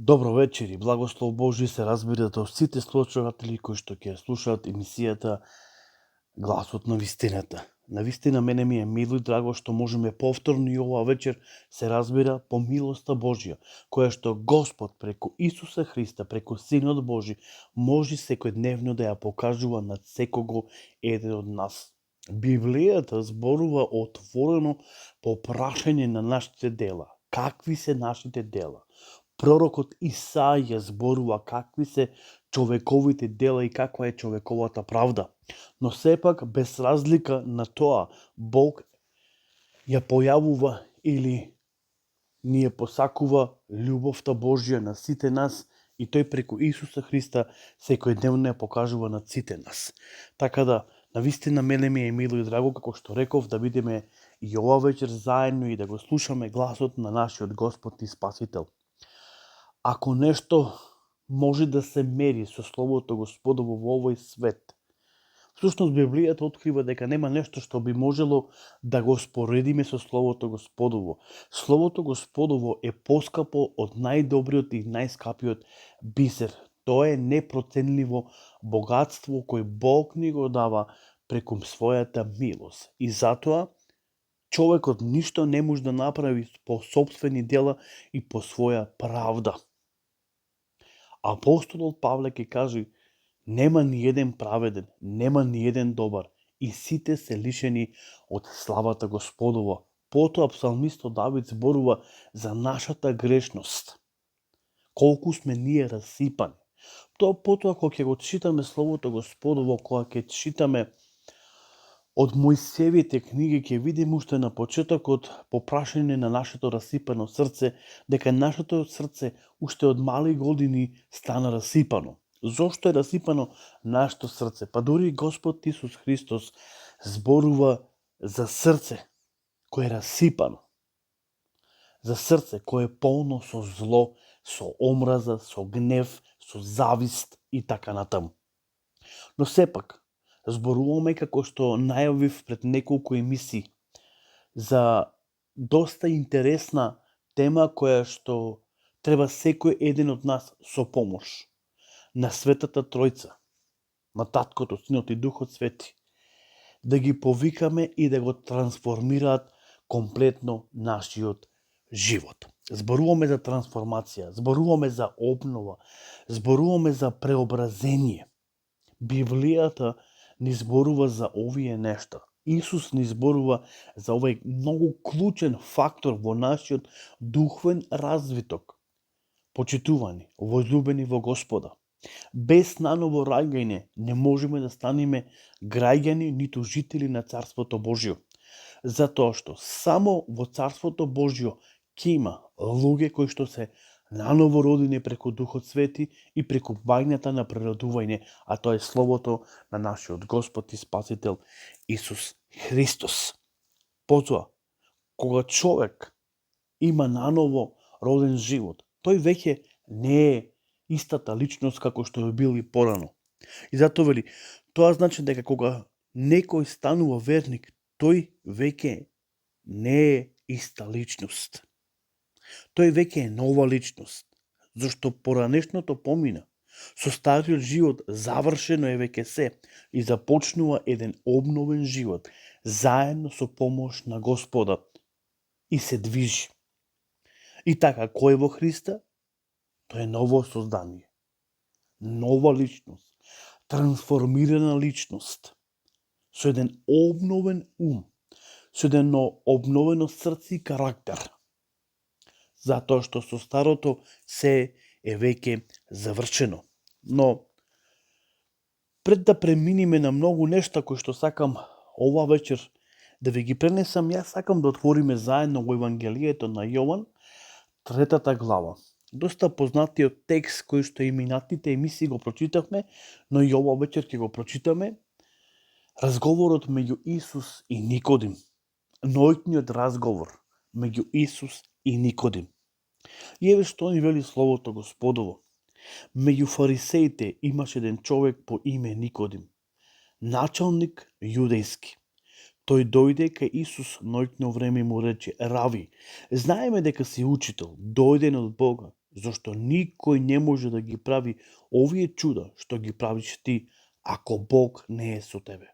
Добро вечер и благослов Божи се разбира до сите слушатели кои што ќе слушаат емисијата Гласот на вистината. Навистина мене ми е мило и драго што можеме повторно и оваа вечер се разбира по милоста Божја, која што Господ преку Исуса Христа, преку Синот Божи, може секојдневно да ја покажува на секого еден од нас. Библијата зборува отворено по прашање на нашите дела. Какви се нашите дела? Пророкот Исаија зборува какви се човековите дела и каква е човековата правда. Но сепак, без разлика на тоа, Бог ја појавува или ни ја посакува љубовта Божја на сите нас и тој преку Исуса Христа секојдневно ја покажува на сите нас. Така да, навистина мене ми е мило и драго, како што реков, да бидеме и ова вечер заедно и да го слушаме гласот на нашиот Господ и Спасител. Ако нешто може да се мери со Словото Господово во овој свет, всушност Библијата открива дека нема нешто што би можело да го споредиме со Словото Господово. Словото Господово е поскапо од најдобриот и најскапиот бисер. Тоа е непроценливо богатство кој Бог ни го дава преку својата милост. И затоа човекот ништо не може да направи по сопствени дела и по своја правда. Апостолот Павле ќе каже: нема ни еден праведен, нема ни еден добар, и сите се лишени од славата Господова. Потоа псалмистот Давид зборува за нашата грешност. Колку сме ние расипани. Потоа кога ќе го читаме Словото Господово, кога ќе читаме од Мојсевите книги, ќе видиме уште на почетокот по прашање на нашето расипано срце, дека нашето срце уште од мали години стана расипано. Зошто е расипано нашето срце? Па дури Господ Исус Христос зборува за срце кое е расипано. За срце кое е полно со зло, со омраза, со гнев, со завист и така натаму. Но сепак, зборуваме, како што најавив пред неколку емисии, за доста интересна тема која што треба секој еден од нас со помош на Светата Тројца, на Таткото, Синот и Духот Свети, да ги повикаме и да го трансформираат комплетно нашиот живот. Зборуваме за трансформација, зборуваме за обнова, зборуваме за преобразение. Библијата ни зборува за овие нешта. Исус ни зборува за овој многу клучен фактор во нашиот духовен развиток. Почитувани, возлюбени во Господа. Без наново раѓање не можеме да станеме граѓани ниту жители на Царството Божјо. Затоа што само во Царството Божјо ќе има луѓе кои што се наново родени преку Духот Свети и преку бајната на природување, а тоа е Словото на нашиот Господ и Спасител Исус Христос. Потоа, кога човек има наново роден живот, тој веќе не е истата личност како што е бил и порано. И затоа вели, тоа значи дека кога некој станува верник, тој веќе не е иста личност. Тој веќе е нова личност, зашто поранешното помина. Со стариот живот завршено е веќе се и започнува еден обновен живот, заедно со помош на Господа и се движи. И така, кој е во Христа? Тој е ново создание, нова личност, трансформирана личност, со еден обновен ум, со едно обновено срце и карактер. Затоа што со старото се е веќе завршено. Но, пред да преминиме на многу нешта кои што сакам ова вечер да ви ги пренесам, јас сакам да отвориме заедно во Евангелието на Јован, 3 глава. Доста познатиот текст кој што и минатите емисии го прочитавме, но и ова вечер ќе го прочитаме. Разговорот меѓу Исус и Никодим. Ноќниот разговор меѓу Исус и Никодим. И еве што ни вели Словото Господово. Меѓу фарисеите имаше еден човек по име Никодим, началник јудејски. Тој дојде кај Исус ноќно време и му рече: Рави, знаеме дека си учител, дојден од Бога, зашто никој не може да ги прави овие чуда што ги правиш ти, ако Бог не е со тебе.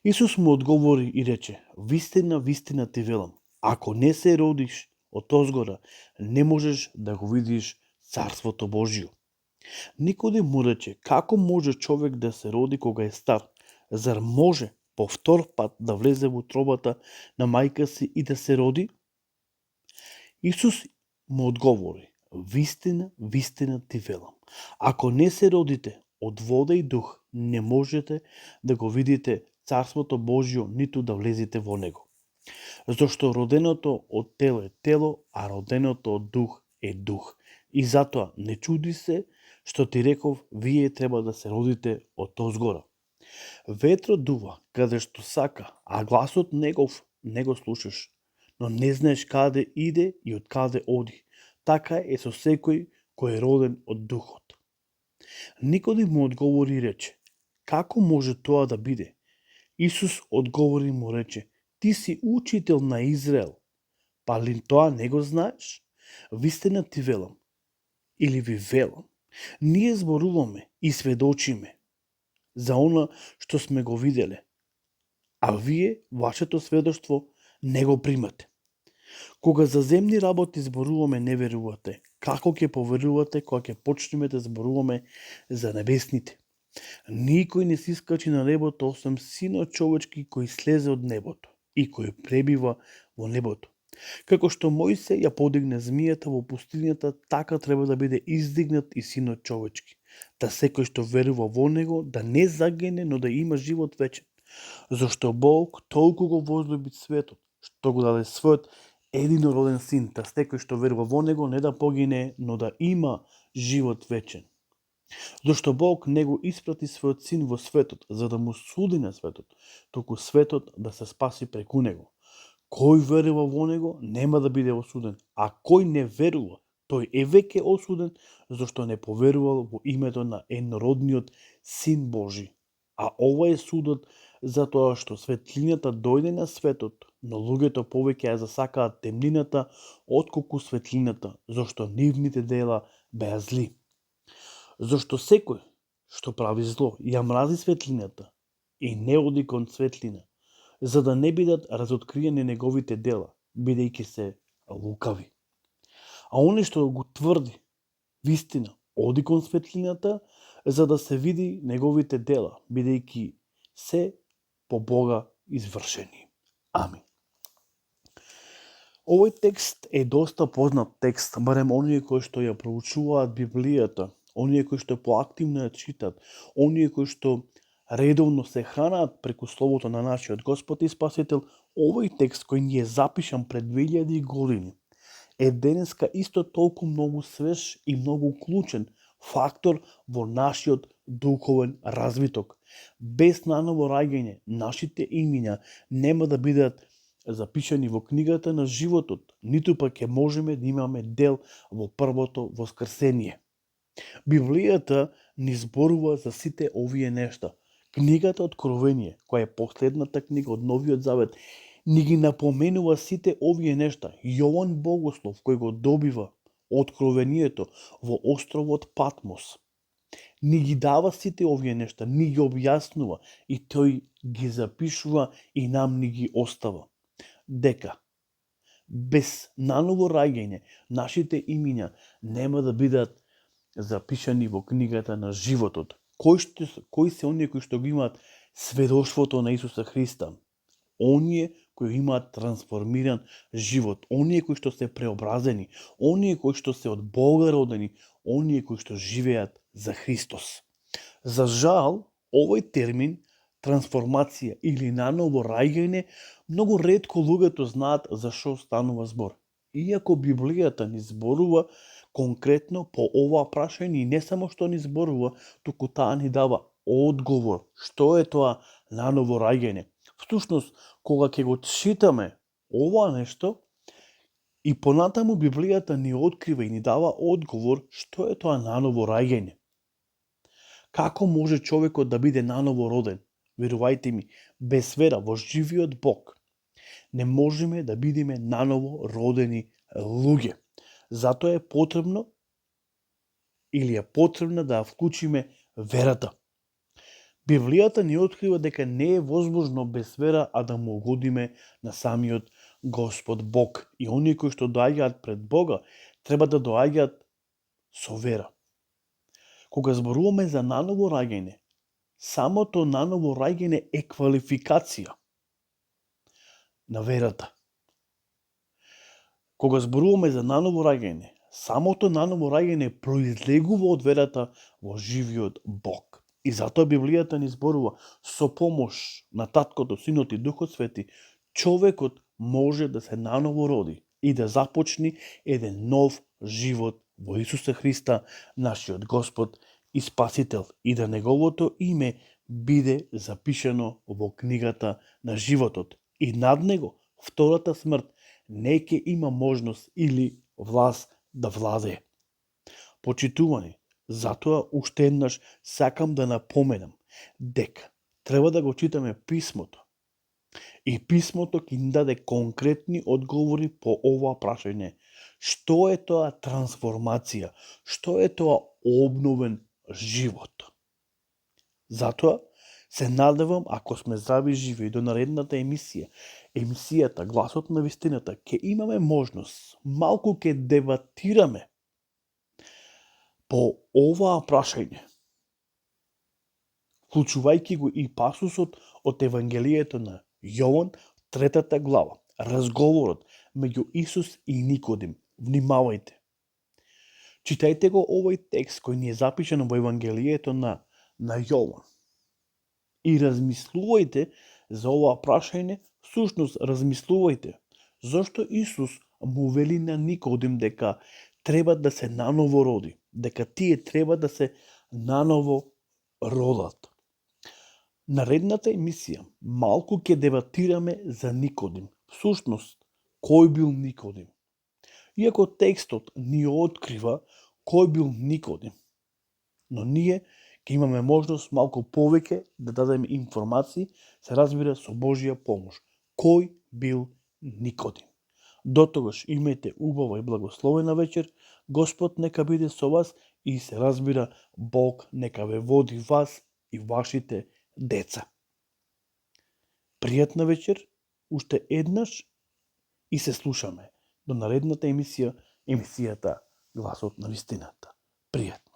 Исус му одговори и рече: вистина, вистина ти велам, ако не се родиш од озгора, не можеш да го видиш Царството Божјо. Никодим му рече: како може човек да се роди кога е стар? Зар може по втор пат да влезе во утробата на мајка си и да се роди? Исус му одговори: вистина, вистина ти велам, ако не се родите од вода и дух, не можете да го видите Царството Божјо, ниту да влезете во него. Зашто роденото од тело е тело, а роденото од дух е дух. И затоа не чуди се што ти реков, вие треба да се родите од озгора. Ветрот дува каде што сака, а гласот негов не го слушаш, но не знаеш каде иде и од каде оди. Така е со секој кој е роден од духот. Никодим му одговори и рече: како може тоа да биде? Исус одговори и му рече: ти си учител на Израел, па ли тоа не го знаеш? Вистина ти велам, или ви велам, ние зборуваме и сведочиме за она што сме го виделе, а вие вашето сведоштво не го примате. Кога за земни работи зборуваме, не верувате. Како ќе поверувате кога ќе почнеме да зборуваме за небесните? Никој не се искачи на небото, освен Синот човечки кој слезе од небото и кој пребива во небото. Како што Мојсе ја подигне змијата во пустињата, така треба да биде издигнат и Синот човечки, да секој што верува во него да не загине, но да има живот вечен. Зашто Бог толку го возлюби светот, што го даде својот единороден син, да секој што верува во него не да погине, но да има живот вечен. Зашто Бог не го испрати својот син во светот, за да му суди на светот, туку светот да се спаси преку него. Кој верува во него нема да биде осуден, а кој не верува, тој е веќе осуден, зашто не поверувал во името на еднородниот Син Божи. А ова е судот, затоа што светлината дојде на светот, но луѓето повеќе ја засакаат темнината отколку светлината, зашто нивните дела беа зли. Зашто секој што прави зло ја мрази светлината и не оди кон светлина, за да не бидат разоткриени неговите дела, бидејќи се лукави. А оној што го тврди вистина, оди кон светлината, за да се види неговите дела, бидејќи се по Бога извршени. Амин. Овој текст е доста познат текст, барем оние кои што ја проучуваат Библијата, оние кои што поактивно ја читат, оние кои што редовно се хранат преку словото на нашиот Господ и Спасител. Овој текст кој ни е запишан пред 2000 години е денеска исто толку многу свеж и многу клучен фактор во нашиот духовен развиток. Без наново раѓање, нашите имиња нема да бидат запишани во книгата на животот, ниту пак ќе можеме да имаме дел во првото воскресение. Библијата ни зборува за сите овие нешта. Книгата Откровение, која е последната книга од Новиот Завет, ни ги напоменува сите овие нешта. Јован Богослов, кој го добива Откровението во островот Патмос, ни ги дава сите овие нешта, ни ги објаснува и тој ги запишува и нам ни ги остава. Дека без наново раѓање, нашите имиња нема да бидат запишани во книгата на животот. Кои се оние кои што го имаат сведоштвото на Исуса Христа? Оние кои имаат трансформиран живот, оние кои што се преобразени, оние кои што се од Бога родени, оние кои што живеат за Христос. За жал, овој термин трансформација или наново раѓање, многу ретко луѓето знаат за што станува збор. Иако Библијата ни зборува конкретно по ова прашање и не само што ни зборува, туку таа ни дава одговор што е тоа наново раѓање. Всушност, кога ќе го читаме ова нешто и понатаму Библијата ни открива и ни дава одговор што е тоа наново раѓање. Како може човекот да биде наново роден? Верувајте ми, без вера во живиот Бог не можеме да бидеме наново родени луѓе. Затоа е потребно или е потребна да ја вклучиме верата. Библијата ни открива дека не е возможно без вера, а да му угодиме на самиот Господ Бог. И оние кои што доаѓаат пред Бога, треба да доаѓаат со вера. Кога зборуваме за наново раѓање, самото наново раѓање е квалификација на верата. Кога зборуваме за наново раѓање, самото наново раѓање произлегува од верата во живиот Бог. И затоа Библијата ни зборува со помош на Таткото, Синот и Духот Свети, човекот може да се наново роди и да започне еден нов живот во Исуса Христа, нашиот Господ и Спасител, и да неговото име биде запишано во книгата на животот. И над него втората смрт не ќе има можност или власт да владее. Почитувани, затоа уште еднаш сакам да напоменам дека треба да го читаме писмото. И писмото ќе ни даде конкретни одговори по ова прашање. Што е тоа трансформација? Што е тоа обновен живот? Затоа се надевам, ако сме здрави и живи, и до наредната емисијата Гласот на вистината, ќе имаме можност, малку ќе дебатираме по оваа прашање, вклучувајќи го и пасусот од Евангелието на Јован, 3 глава, разговорот меѓу Исус и Никодим. Внимавајте. Читајте го овој текст кој ни е запишан во Евангелието на Јован. И размислувајте за ова прашање, всушност размислувајте зошто Исус му вели на Никодим дека треба да се наново роди, дека тие треба да се наново родат. Наредната емисија малку ќе дебатираме за Никодим. Всушност, кој бил Никодим? Иако текстот ни открива кој бил Никодим, но ние ќе имаме можност малку повеќе да дадеме информации, се разбира со Божја помош. Кој бил Никодим? Дотогаш имајте убава и благословена вечер, Господ нека биде со вас и се разбира Бог нека ве води вас и вашите деца. Пријатна вечер, уште еднаш и се слушаме до наредната емисијата Гласот на вистината. Пријатно.